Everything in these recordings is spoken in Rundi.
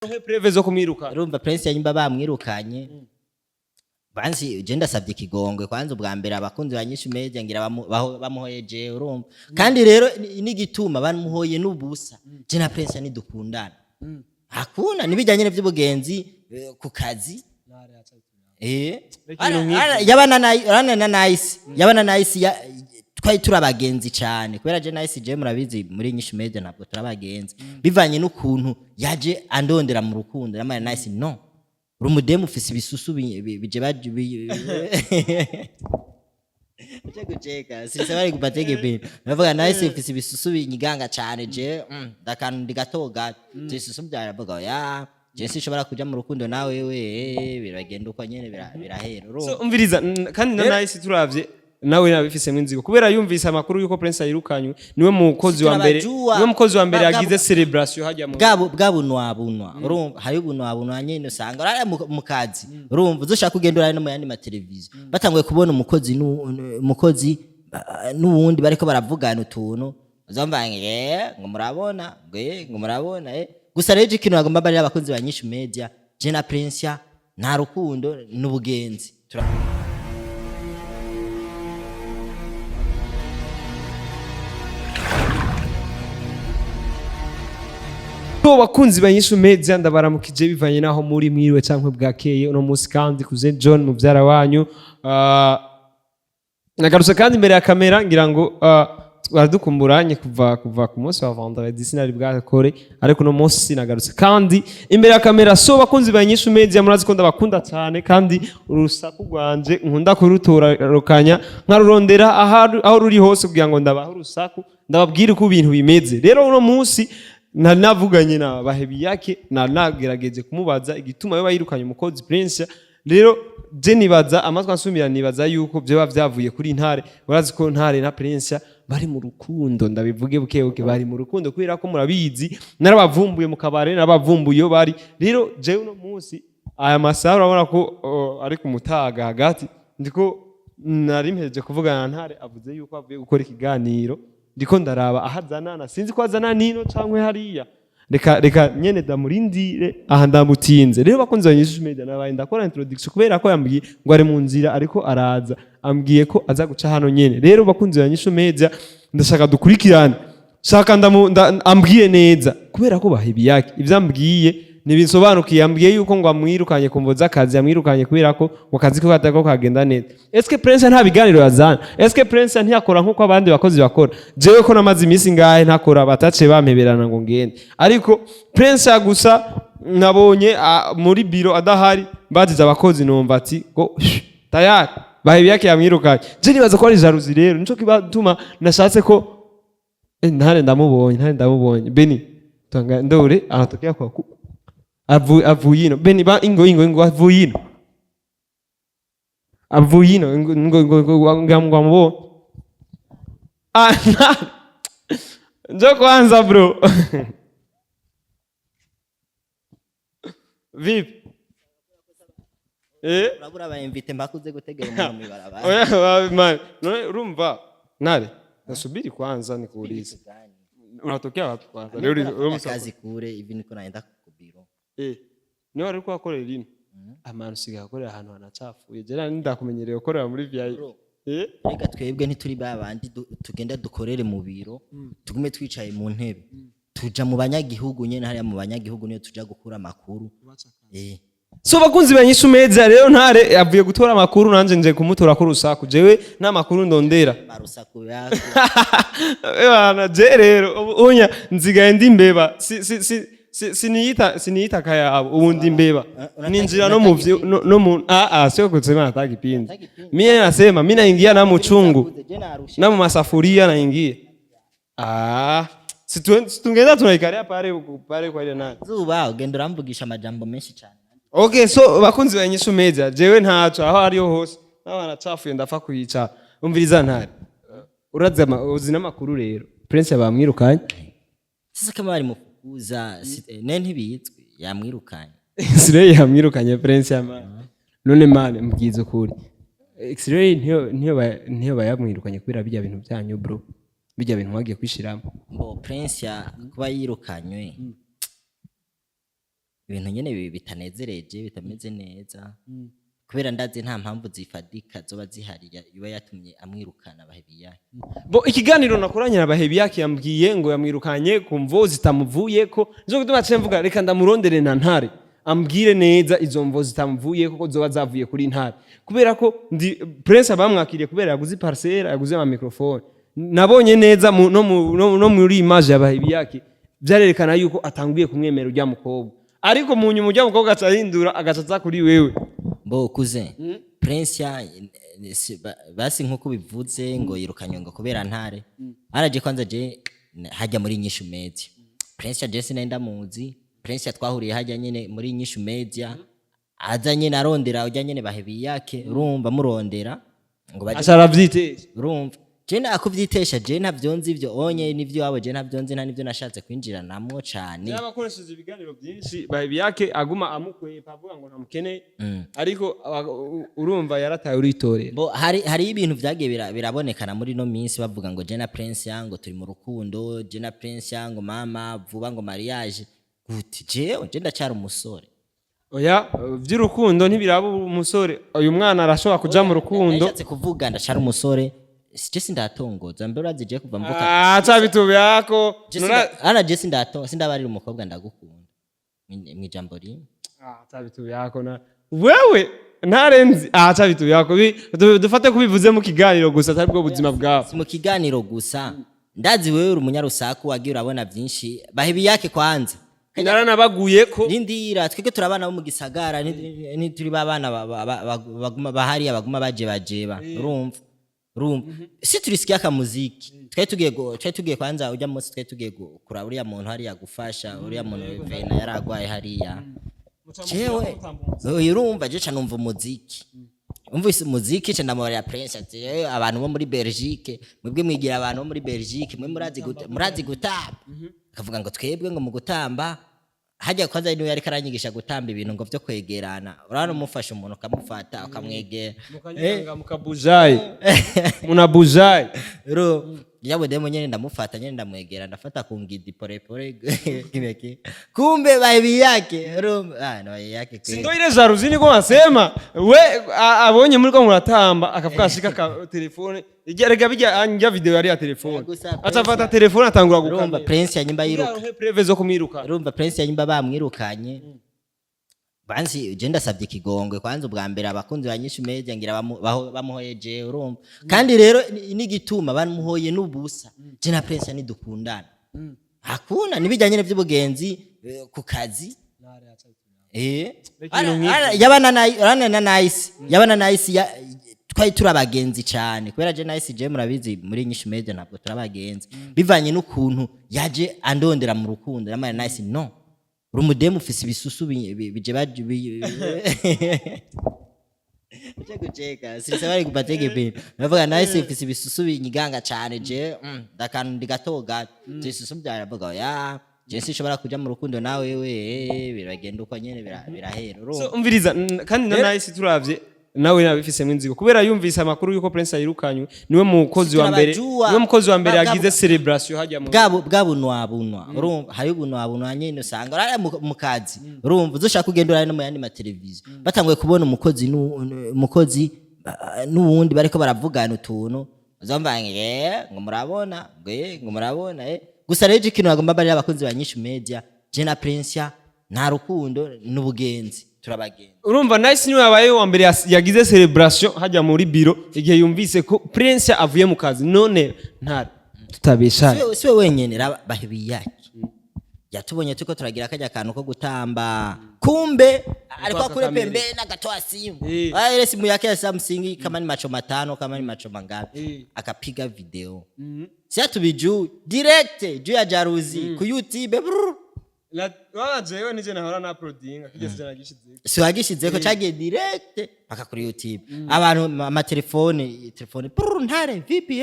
Preuve zo kumwiruka. Urumva, Prince yanyumba bamwirukanye. Banzi je ndasabye ikigongwe kwanza ubwa mbere abakunzi ba Nyinshi Media, ngira bamuhoye je. Urumva kandi rero n'igituma bamuhoye n'ubusa, je na Prince ntidukundana, hakuna nibijyanye n'iby'ubugenzi ku kazi. Reka ibintu nk'ivyo. Yabana na Nice, yabana na Nice twari turi abagenzi cyane, kubera je Nice, je murabizi muri Nyinshi Media ntabwo turi abagenzi, bivanye n'ukuntu yaje andondera mu rukundo. Yamara Nice, no uri umudemu ufise ibisusu bije baje guceka sinse bari kupatege bintu navuga. Nice ufise ibisusu binyiganga cyane, je ndakantu ndi gato gato, ibisusu byaravuga ya je sinshobora kuja mu rukundo nawe we, biragenda uko nyene birahera urumva. So, umviriza, kandi na Nice turavye nawe nabifisemo inzigo, kubera yumvise amakuru yuko Prince yirukanywe, niwe mukozi wa mbere Turabajua. niwe mukozi wa mbere yagize celebration hajya mu Bwa bunwa bunwa, urumva hari ubunwa bunwa nyene usanga urara mu kazi, urumva uzoshaka kugenda urare no mu yandi mateleviziyo, batanguye kubona umukozi umukozi n'uwundi bariko baravugana utuntu, uzumva ngo ngo murabona, ngo ngo murabona. Gusa rero ikintu bagomba barira abakunzi ba Nyinshi Media, je na Prince nta rukundo n'ubugenzi. So, bakunzi ba Nyinshi Media, ndabaramukije bivanye naho muri, mwiriwe canke bwakeye. Uno munsi kandi kuze John muvyara wanyu. Nagarutse kandi imbere ya kamera, ngira ngo twaradukumburanye kuva ku munsi wa vendredi sinari bwakore, ariko uno munsi nagarutse kandi imbere ya kamera. So bakunzi ba Nyinshi Media, murazi ko ndabakunda cyane, kandi urusaku rwanje nkunda kurutororokanya nkarurondera aho ruri hose kugira ngo ndabahe urusaku, ndababwire uko ibintu bimeze. Rero uno munsi nari navuganye na Bahebiyake, nari nagerageje kumubaza igituma yo bayirukanye umukozi Prince. Rero je nibaza, amatwi ansumira, nibaza yuko vyoba vyavuye kuri Ntare. Urazi ko Ntare na Prince bari mu rukundo, ndabivuge buke buke, bari mu rukundo, kubera ko murabizi narabavumbuye mu kabare, narabavumbuye iyo bari. Rero jewe uno munsi aya masaha urabona ko ari ku mutaga hagati, ndiko nari mpejeje kuvugana na Ntare, avuze yuko avuye gukora ikiganiro, ndiko ndaraba aho azanana, sinzi ko azana nino cankwe hariya. Reka nyene ndamurindire aha, ndamutinze. Rero bakunzi ba Nyinshi Media, nabaye ndakora introduction kubera ko yambwiye ngo ari mu nzira, ariko araza, ambwiye ko aza guca hano nyene. Rero bakunzi ba Nyinshi Media, ndashaka dukurikirane, shaka ambwiye neza, kubera ko Bahebiyake ibyo ambwiye ntibinsobanukiye. Ambwiye yuko ngo amwirukanye ku mvo z'akazi, yamwirukanye kubera ko ngo akazi ke katako kagenda neza. Eske Prince nta biganiro yazana? Eske Prince ntiyakora nk'uko abandi bakozi bakora? Jewe ko namaze iminsi ngahe ntakora, batace bampeberana ngo ngende, ariko Prince gusa nabonye muri biro adahari, mbazize abakozi numva ati ngo tayari Bahebiyake yamwirukanye. Je nibaza ko ari jalousie, rero nico kibatuma nashatse ko Ntare ndamubonye, Ntare ndamubonye. Beni tanga ndore anatokea kwa ku avuye ino. Beni ba ingo ingo ingo, avuye ino, avuye ino, ingo ingo ingo ingo ngo ngo amubonye. Ah, Ntare njo kwanza bro, vipi? Urabura aba invité mpakuze gutegera umuntu mw'ibarabara. Oya wapi man, none urumva Ntare, nasubiri kwanza nikuulize, unatokea wapi kwanza leo? Leo Akazi kure hivi, niko naenda ku biro. Niwe ariko akorera ino amana, usigaye akorera ahantu hanacafuye, jera ndakumenyereye gukorera muri VIP. Bro. Reka twebwe ntituri ba bandi tugenda dukorere mu biro, tugume twicaye mu ntebe. Tuja mu banyagihugu nyene, hariya mu banyagihugu niyo tuja gukura amakuru. So bakunzi ba Nyishu Media, rero Ntare avuye gutora amakuru, nanje nje kumutora ko urusaku. Jewe nta makuru ndondera. Marusaku yako. Ebana, je rero ubu unya nzigaye ndi mbeba, si siniyita kayabo, ubu ndi mbeba. Ninjira no mu no mu sio kusema nataka kipindi. Mimi nasema mimi naingia na muchungu na mu masafuria naingia. Si tungenda tunaikaria pale pale kwa ile nani. Zuba ugenda uramvugisha amajambo menshi cyane. Okay, so bakunzi ba Nyishu Media, jewe ntaco aho ariho hose n'abana cafuye ndapfa kuyica. Umviriza Ntare, urazi uzi n'amakuru rero Prince bamwirukanye. Sasa kama barimufukuza ne ntibizwi yamwirukanye. X-ray yamwirukanye Prince ya man. None man, mbwiza ukuri, X-ray ntiyo bayamwirukanye kubera bijya bintu byanyu bro, bijya bintu mwagiye kwishiramo? Mbo Prince kuba yirukanywe. Ibintu nyene bitanezereje, bitameze neza, kubera ndazi nta mpamvu zifadika zoba zihari iba yatumye amwirukana Bahebiyake. Bo ikiganiro nakoranye na Bahebiyake, yambwiye ngo yamwirukanye ku mvo zitamuvuyeko. Nico gituma naciye mvuga reka ndamurondere na Ntare ambwire neza izo mvo zitamuvuyeko ko zoba zavuye kuri Ntare, kubera ko ndi Prince bamwakiriye kubera yaguze parcelle, yaguze ama microphone. Nabonye neza mu, no, mu, no, no muri image ya Bahebiyake byarerekana yuko atanguye kumwemera ujya mukobwa, ariko mu nyuma ujya mukobwa aca ahindura, agaca aza kuri wewe. Bo cousin, Prince ya basi nkuko bivuze ngo yirukanywe ngo kubera Ntare araje. Kwanza je hajya muri Nyishu Media, Prince ya je sinari ndamuzi. Prince ya twahuriye hajya nyene muri Nyishu Media, aza nyene arondera ujya nyene Bahebiyake, urumva, murondera ngo baje. Aca aravyitesha. Urumva, je nakuvyitesha, je ntavyo nzi ivyo onye n'ivyo wabo, je ntavyo nzi, nta nivyo nashatse kwinjiranamwo cane. Yabakoresheje ibiganiro byinshi, Bahebiyake aguma amukwepa avuga ngo ntamukeneye, ariko urumva yarataye uritorera. Bo hari ibintu vyagiye birabonekana muri no minsi, bavuga ngo je na Prince yango turi mu rukundo, je na Prince yango mama vuba ngo mariage. Gute? Jewe je ndacyari umusore. Oya, vy'urukundo ntibiraba umusore, uyu mwana arashobora kuja mu rukundo. Nashatse kuvuga ndacyari umusore, je sindatongoza mbere, urazi je kuva mvuka. Ah, ca bitubiyako. Je ana je sindabarira umukobwa ndagukunda mwijambo rimwe. Ah, ca bitubiyako na wewe ntarenzi. Ah, ca bitubiyako. Dufate kubivuze mu kiganiro gusa, atari bwo buzima bwawe. Si mu kiganiro gusa, ndazi wewe uri umunyarusaku, wagiye urabona byinshi. Bahebiyake kwanza. Naranabaguyeko. Rindira, twebwe turi abana bo mu gisagara, ntituri babana baguma bahariya, baguma bajebajeba, urumva si turisikia akamuziki. Twari tugiye kwanza ujya munsi, twari tugiye kuraba uriya muntu hariya, gufasha uriya muntu vena yaragwaye hariya. Jewe oya, urumva, je ca numva umuziki, umvise umuziki ca ndamubarira Prince ati: "Eh, abantu bo muri Belgique, mwebwe mwigira abantu bo muri Belgique, mwe murazi gutamba." Akavuga ngo twebwe ngo mu gutamba hajya kwanza niwe yariko aranyigisha gutamba ibintu ngo vyo kwegerana, urabona umufasha umuntu ukamufata ukamwegera. Mukanyanga mukabujayi, munabujayi. Ro yabo demo nyene, ndamufata nyene, ndamwegera, ndafata ku ngidi pole pole kimya kimya, kumbe Bahebiyake ro, ah no yake kweli. Sindo ile jalousie niko wasema we abonye muri ko muratamba, akavuga ashika ka telefone ijya rega bijya njya video yari ya telefone. Gusa Atafata telefone atangura urumva gukamera. Prince yanyimba yiruka. Kugira preuve zo kumwiruka. Urumva, Prince yanyimba bamwirukanye bansi, je ndasabye ikigongwe kwanza ubwa mbere abakunzi ba Nyinshi Media, ngira bamuhoye je, urumva, kandi rero n'igituma bamuhoye n'ubusa, je na Prince nidukundana hakuna nibijyanye by'ubugenzi ku kazi. Reka ibintu nk'ivyo. Yabana na Nice, yabana na Nice twari turi abagenzi cyane, kubera je Nice, je murabizi muri Nyinshi Media ntabwo turi abagenzi, bivanye n'ukuntu yaje andondera mu rukundo namara Nice no uri umudemu ufise ibisusu bije baje uje kucheka sisa bari kupatia kipindi, navuga Nice ufise ibisusu binyiganga cyane, je ndakantu ndigatoga ibisusu byawe, avuga ya je sinshobora kuja mu rukundo nawe we, biragenda uko nyene birahera urumva. So umviriza, kandi na Nice turavye nawe nabifisemo inzigo kubera yumvise amakuru yuko Prince yirukanywe, niwe mukozi wa mbere Turabajua. niwe mukozi wa mbere yagize celebration hajya mu Bwa bunwa bunwa, urumva, hari ubunwa bunwa nyene usanga urara mu kazi, urumva, uzoshaka kugenda urare no mu yandi mateleviziyo, batanguye kubona umukozi umukozi n'uwundi bariko baravugana utuntu, uzumva ngo ngo murabona ngo ngo murabona Gusa rero ikintu bagomba barira abakunzi ba Nyinshi Media, je na Prince nta rukundo, n'ubugenzi, turabagenzi. Urumva, Nice niwe yabaye uwa mbere yagize celebration hajya muri biro igihe yumvise ko Prince avuye mu kazi. None Ntare, tutabeshanye, Siwe wenyene, raba Bahebiyake yatubonye turiko turagira kajya kantu ko gutamba, kumbe alikuwa kule kamera. Pembeni akatoa simu. Ah, ile simu yake ya Samsung, kama ni macho matano, kama ni macho mangapi, akapiga video, si atubijui direct juu ya jalousie ku YouTube, brrr. Wala jewe nije nahora na uploadinga kugeza nagishize. Si wagishizeko, cagiye direct paka kuri YouTube, abantu amatelefone telefone brrr, "Ntare vipi?"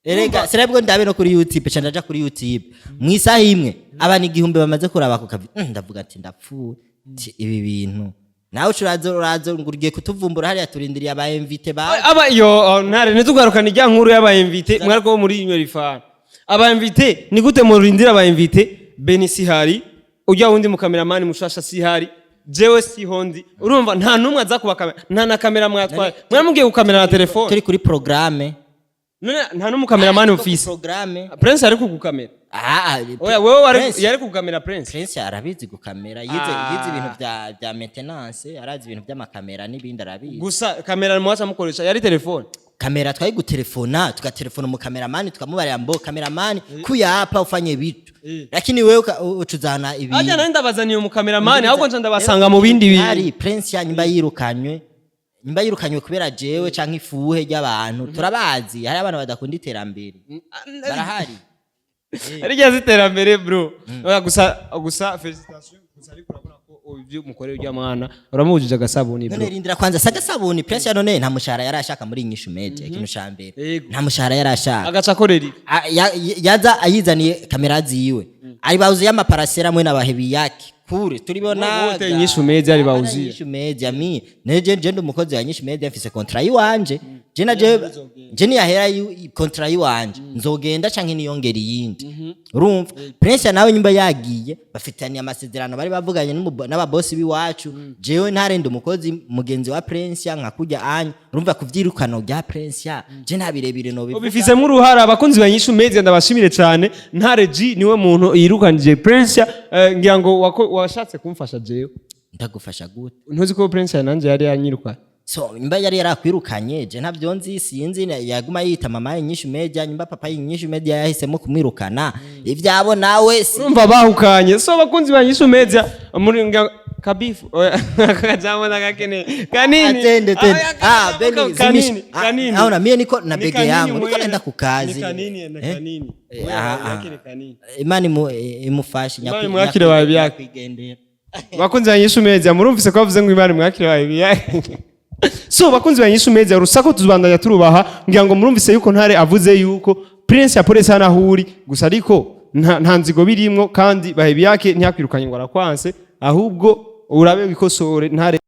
Erega sinabwo ndabe no kuri YouTube, ca ndaja kuri YouTube mu isaha imwe abantu 1000 bamaze kuraba ku kavi. Ndavuga ati ndapfuye. Ati, ibi bintu nawe uca uraza uraza ngo ugiye kutuvumbura hariya, turindiriye aba invité ba Aba iyo oh, Ntare, ntitugarukane ijya nkuru y'aba invité mwariko muri Nywera Ifana. Aba invité ni gute murindira aba invité? Beni sihari, ujya wundi mu cameraman mushasha sihari, jewe sihondi. Urumva nta numwe aza kuba kamera, nta na kamera mwatwaye, mwamugiye gukamera na telefone. Turi kuri programme. None nta n'umukameramani ufise? Programme. Prince ari kugukamera? Ah, ah. Oya, wewe wari Prince- yari kugukamera Prince? Prince arabizi gukamera, yize Ah. yize ibintu vya maintenance, arazi ibintu by'amakamera n'ibindi arabizi. Gusa kamera mwaca mukoresha yari telefone? Kamera twari gutelefona, tukatelefona mu cameraman, tukamubarira mbo cameraman kuya hapa ufanye vitu, lakini wewe ucuzana ibintu. Ajya nari ndabazaniye umukameramani, ahubwo nca ndabasanga mu bindi bintu. Hari Prince ya nyimba yirukanywe kubera jewe canke ifuhe ry'abantu, turabazi, hari abantu badakunda iterambere barahari. Arya ziterambere bro. Oya, gusa félicitations gusa, ariko urabona ko ibyo umukorera ujya mwana uramubujije agasabuni bro. None rindira kwanza, saga sabuni Prince ya none nta mushahara yari ashaka muri Inyishu Media. Ikintu ca mbere, nta mushahara yari ashaka. Agaca akorera iki? Yaza ayizaniye kamera ziwe, ari bawuziye amaparasera hamwe n'abahebi yake kure turibona. Wote Inyishu Media ari bawuziye. Inyishu Media, mi neje je ndi umukozi wa Inyishu Media, mfise contrat yiwanje. Je na je je niyahera contrat yiwanje nzogenda canke niyongera iyindi. Urumva Prince nawe nyumba yagiye bafitaniye amasezerano bari bavuganye n'ababosi b'iwacu. Jewe ntarenda umukozi mugenzi wa Prince nka kurya anya. Urumva kuvyirukano rya Prince je nta birebire no bivuga. Ubifisemo uruhara. Abakunzi ba Inyishu Media, ndabashimire cyane. Ntare G niwe muntu yirukanije Prince. Ngira ngo washatse kumfasha jewe. Ndagufasha gute? Ntuzi ko Prince nanje yari yanyirukanye? So nyumba yari yarakwirukanye je ntabyo nzi, sinzi. Yaguma yita mama Inyishu Media, nyumba papa Inyishu Media yahisemo kumwirukana, ivyabo nawe si. Urumva bahukanye. So abakunzi ba Inyishu Media muri kabifu. Oya, akajambo ndagakeneye kanini. Atende tende. Aya, Ah, akajambo Beni kanini, zimisha. Ah, kanini. Aona mie niko na Ni bege kanini yangu, niko mwene. naenda kukazi. Ni kanini na Eh? kanini. Eh, Oya, ah, ah. yakire kanini. Imana imufashe. Imana imwakire wawe byake. Nyakwigendera. Bakunzi ba Inyishu Media, murumvise ko bavuze ngo Imana mwakire wawe biyahe. So bakunzi ba Inyishu Media, urusaku tuzibandanya turubaha. Ngira ngo murumvise yuko Ntare avuze yuko Prince ya Polisi hano ahuri gusa, ariko nta nzigo birimwo, kandi bahe biyake ntiyakwirukanye ngo arakwanse, ahubwo urabe wikosore Ntare.